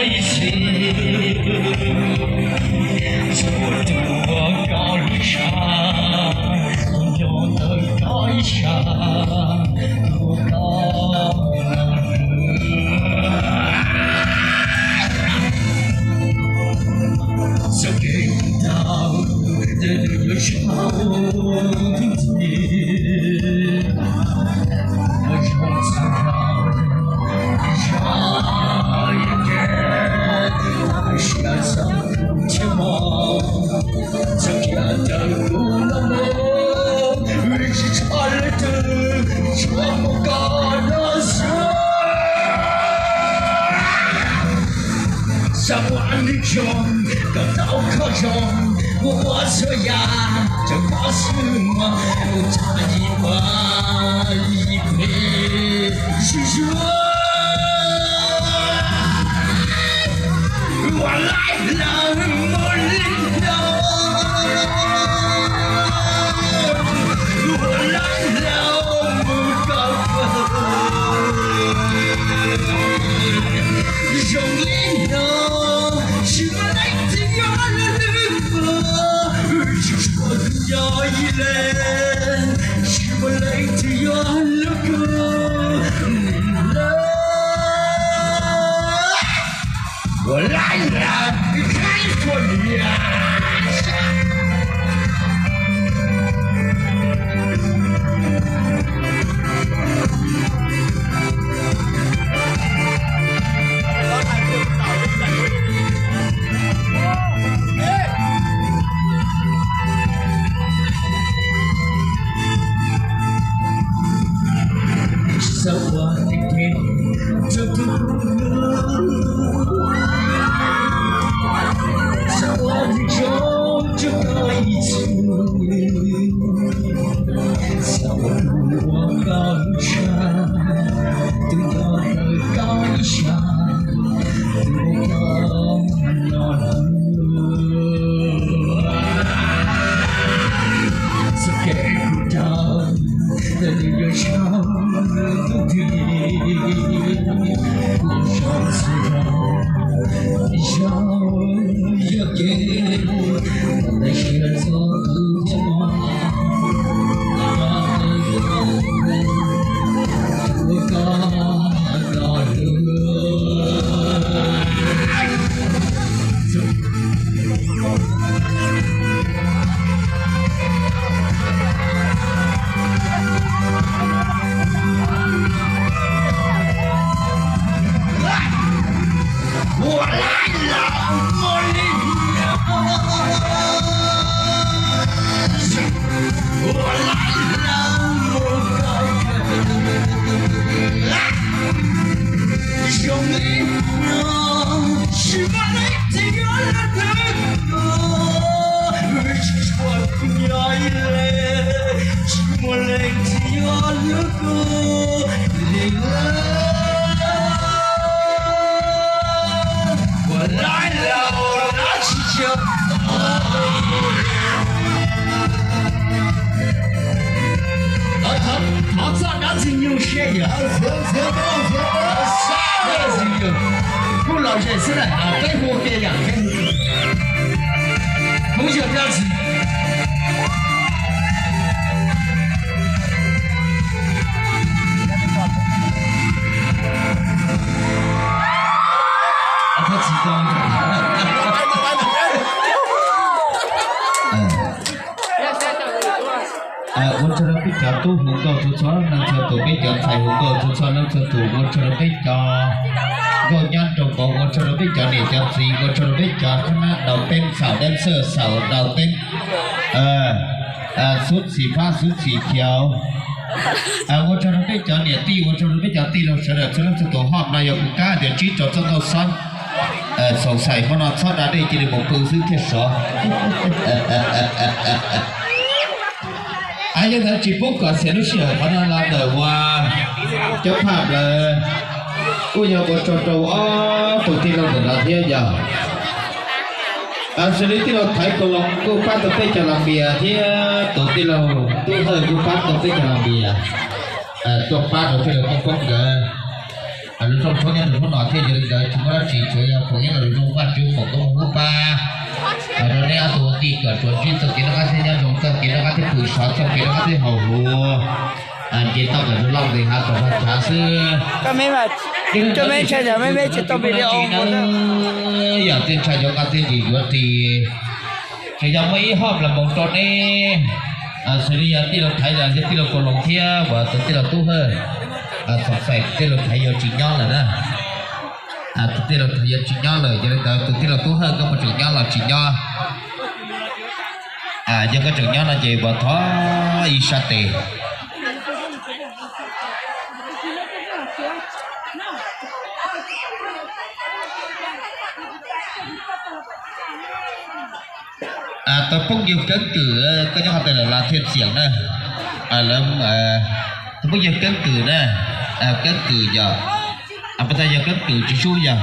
Ib txhis txhua tus ua koj lub tshav, nco ntawm koj ib sab, ua koj txoj kev tau, tej nws yuav tsis tau, tus ntxim ua zoo txhua zaus. Xav ua neeg zoo, kom tau kho zoo, ua ua txhua yam, cov koj xwb mas ua tsav yim ua yim phem zuj zus. Ua laib laus mus li no, ua laib laus mus kom zoo li no, tsis muaj leej twg yuav lwm tus, tsis muaj leej twg yuav lwm tus. Ua laib laus, California. Xav ua neeg zoo, xav ua neeg zoo rau koj ib txhis, xav ua tus ua koj lub tshav, tus nco ntawm koj ib sab, tus ua koj los lawm. Txoj kev kuv dhau, ntawm nws yuav tshaj tus twg, los zoo txhua zaus, zoo yog kev, ntawm siab txog tus tub, ua koj los lawm. Ua laib laus mus li no, ua laib laus mus kom zoo li no, tsis muaj leej twg yuav lwm tus, tsis muaj tus nyob ib leeg, tsis muaj leej twg yuav lwm tus li lawm. Ua laib laus dab tsi tsis, thov txoj dab tsi nyuj siab yom, txoj dab tsi nyuj, kuj los ze xwb na, peb hu ke yom, kuv yog dab tsi. Ua tsaug rau peb cov tub hluas nkauj txhua txhua leej txhua tus, peb cov ntxhais hluas nkauj txhua txhua leej txhua tus, ua tsaug rau peb cov nkauj nyab nraug vauv, ua tsaug rau peb cov niam cov txiv, ua tsaug rau peb cov khab nab ntaus teb, xaus dab xwj xaus ntaus teb, xub txhim fab xub txhim khiav. Ua tsaug rau peb cov niam tij, ua tsaug rau peb cov tij laug sawv daws txhua leej txhua tus. Hom no yog kuv kab tias tsib rau txoj nkauj xob, xoom xaim hmo no txhob da dej cia li mus pw xwb thiaj sov. Yog ntawd tsis pub kom xiam lub sij hawm qhov no los ntawm ua cov phaj plaws kuj yog ua tsaug rau ob tug tij laug ntawm no thiab yog xws li tij laug Thaiv Kaus Loos kuj pab tau peb cov las npias thiab tus tij laug Tub Hawj kuj pab tau peb cov las npias tuaj pab rau tij laug Poob Poob nkawd. Lub rooj tshoob nyob rau hnub no thiab, yog li ntawd tsis muaj dab tsi, tsuas yog foom ib lo lus zoo Vajtswv foom koob hmoov pab rau neb ob tug ua tij kom tsuas ntsib txoj kev noj qab thiab nyob zoo, txoj kev noj qab thiab pw sov, txoj kev noj qab thiab haus huv, nce toj kom zoo loj nqis hav kom zoo tshav xwb. Cov me ntshai cov me me tsis tau video. Yog txij ntshai cov koj txij ntsis yuav ris. Tseem yog muaj ib hom los mus rau neb, xws li yog tij laug Thaiv los yog tij laug Kaus Loos thiab uas tus tij laug Tub Hawj, xom xais tus tij laug Thaiv yuav tsis nyob lawm na. Tus tij laug Thaiv yuav tsis nyob lawm, yog li ntawd tus tij laug Tub Hawj koj puas tseem nyob los tsis nyob? Yog koj tseem nyob no ces uas thov ib sab tes. Tus phooj ywg keeb kwm koj nyob qhov twg lawm los thiaj xiam na. Tus phooj ywg keeb kwm na, keeb kwm yog, puas tas yog keeb kwm tsis sub yog.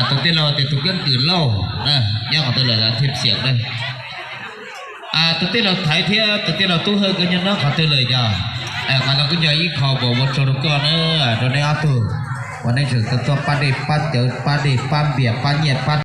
Tus tij laug tias tus keeb kwm lauj, nyob qhov twg lawm los thiaj xiam na. Tus tij laug Thaiv thiab tus tij laug Tub Hawj koj nyob nyob qhov twg lawm yog. Qhov no kuj yog ib qho uas ua tsaug rau koj na, rau neb ob tug uas nej tseem tuaj pab dej pab cawv pab dej pab npias pab nyiaj pab